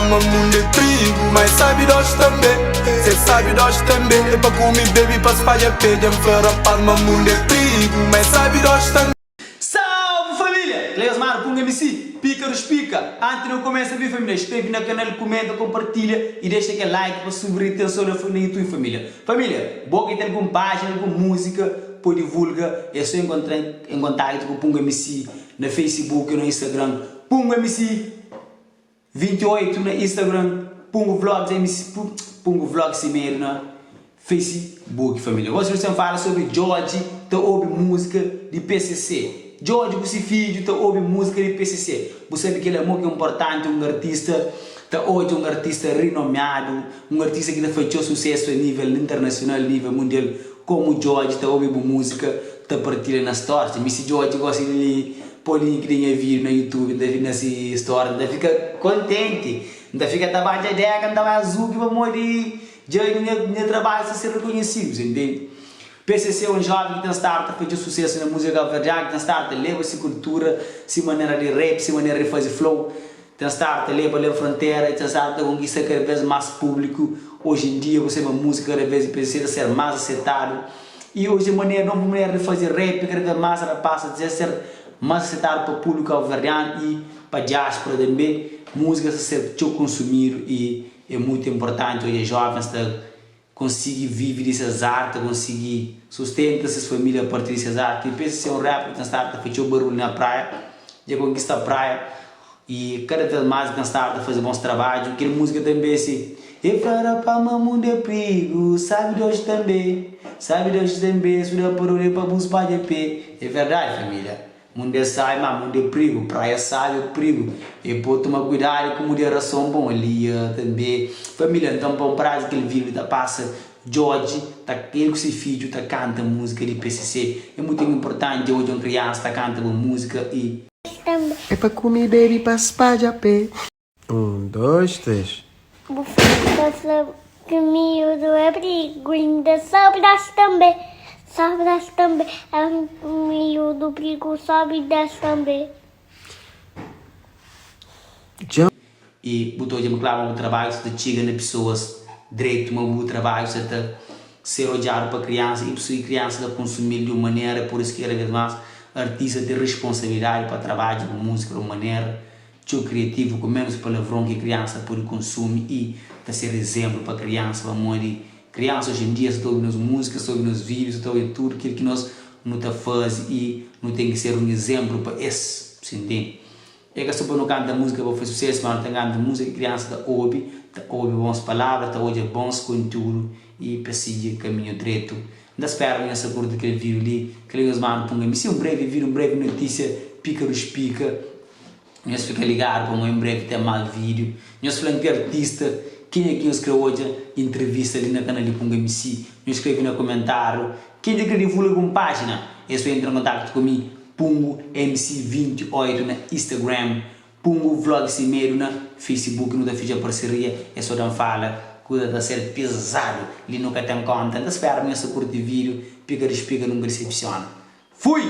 ma mundu é prigu Ma é sabi doxi tanbe Se é sabi doxi tanbe É pa kume bebi pa spadja pé Dja N fla rapaz ma mundu é prigu Ma é sabi doxi tanbe. Salve família! Cleosmar Punga MC, Pica dos Pica! Antes de começa vi família, inscreve na canal, comenta, compartilha e deixa aquele like pa subir retenção na na YouTube família. Família, bo que tem algum página, algum música, pô divulga, é só encontrar em contato com o Punga MC na Facebook ou no Instagram, Punga MC 28 na Instagram, Pungo Vlogs MC, Pungo Vlogs Semedo na Facebook família. Gosi nu sta fala sobri Djodje ta obi múzika di PCC. Djodje ku si fidju ta obi múzika di PCC. Bu sabe kel amor ki é inportanti un artista ta odja un artista rinomiadu, un artista ki ta fai txeu susésu a nível internasional, nível mundial, komu Djodje ta obi bu múzika ta partilha na stories. Mi si Djodje gosi di poi link di nha vídiu na YouTube N ta na si stories N ta fika kontenti, N ta fika ta badja deka, N ta bai azuki pamodi Dja nha nha trabadju sta ser rekonhesidu, sa intende? PCC é un joven ki ten stadu ta fadja susesu na múzika kabuverdianu, ki ten stadu ta leba si kultura, si manera di rap, si manera di faze flow, ten stadu ta leba alen frontera y ten stadu ta konkista kada vez más públiku. Oji en dia, bu sabe ma múzika kada vez di PCC ta ser más asetadu y oji manera, novu manera di faze rap kada vez más rapaz ta dja ser más asetadu pa públiku kabuverdianu y pa diáspora tanbe. Múzika sta ser txeu konsumidu y É mutu inportanti odja jovens ta konsigi vive di ses arti, ta konsigi sustenta ses familia a partir di ses arti. I pensa si é un rapper ki ten stadu ta fai txeu barulhu na praia, dja konkista praia i kada vez más el ten stadu ta faze bons trabadju. Kel múzika tanbe si, E fla rapá ma mundu é prigu, sabi Deus tanbe, sabi Deus tanbe, su da pa rode pa bu spadja pé. É verdadi familia. Mundu é sábi, má mundu é prigu. Praia sábi é prigu. É bo toma kuidadu ku muderason. Bon, alia tanbê família. Nton, pa un prazi kel vídiu ta pasa, Djodje ta, el ku se fidju ta kanta múzika di PCC. É mutu inportanti odja un kriansa ta kanta bon múzika i. É pa kume, bebe, pa spadja pé. 1, 2, 3. Bu ta fla ki miúdu é prigu inda sobe desce tanbe sobe desce tanbe é miúdu prigu sobe desce tanbe. Dja. I bu ta odja ma klaru ma bu trabadju sta ta txiga na pesoas dretu, ma bu trabadju sta ta ser odjadu pa kriansa i kriansa ta konsumi-l di un manera, pur isu ki kada vez más artista ten responsabilidadi pa trabadja ku múzika di un manera Txeu kriativu ku ménus palavron ki kriansa pode konsumi i ta ser izénplu pa kriansa pamodi kriansa oji en dia sa ta obi nos múzika, sa ta obi nos vídiu, sa ta obi tudu kel ki nos nu ta faze i nu ten ki ser un izénplu pa es. Bu intende? É ka sô pa nu kanta múzika pa faze susésu, má nu ten kanta múzika ki kriansa ta obi, ta obi bons palavra, ta odja bons kontiúdu i pa sigi kaminhu dretu. N ta spera ma nhos ta kurti kel vídiu li. Kel-li nhos manda pa un ami. Si un brevi vídiu, un brevi notísia, pika dus pika. Nhos fika ligadu pamo em breve tem mais vídeo. Nhos flan ki artista kenha ki nhos kre odja entrevista li na canal di Punga MC. Nhos skreve na comentario. Kenha ki kre divulga algun pagina é so entra em contacto ku mi Pungo MC 28 na Instagram Pungo Vlog Sem Medo na Facebook nu ta fidja parceria é so dan fala kuza ta ser pesado li nu ka tem conta. Nta spera ma nhos ta curti vídeo pika dispica nunca decepciona. Fui!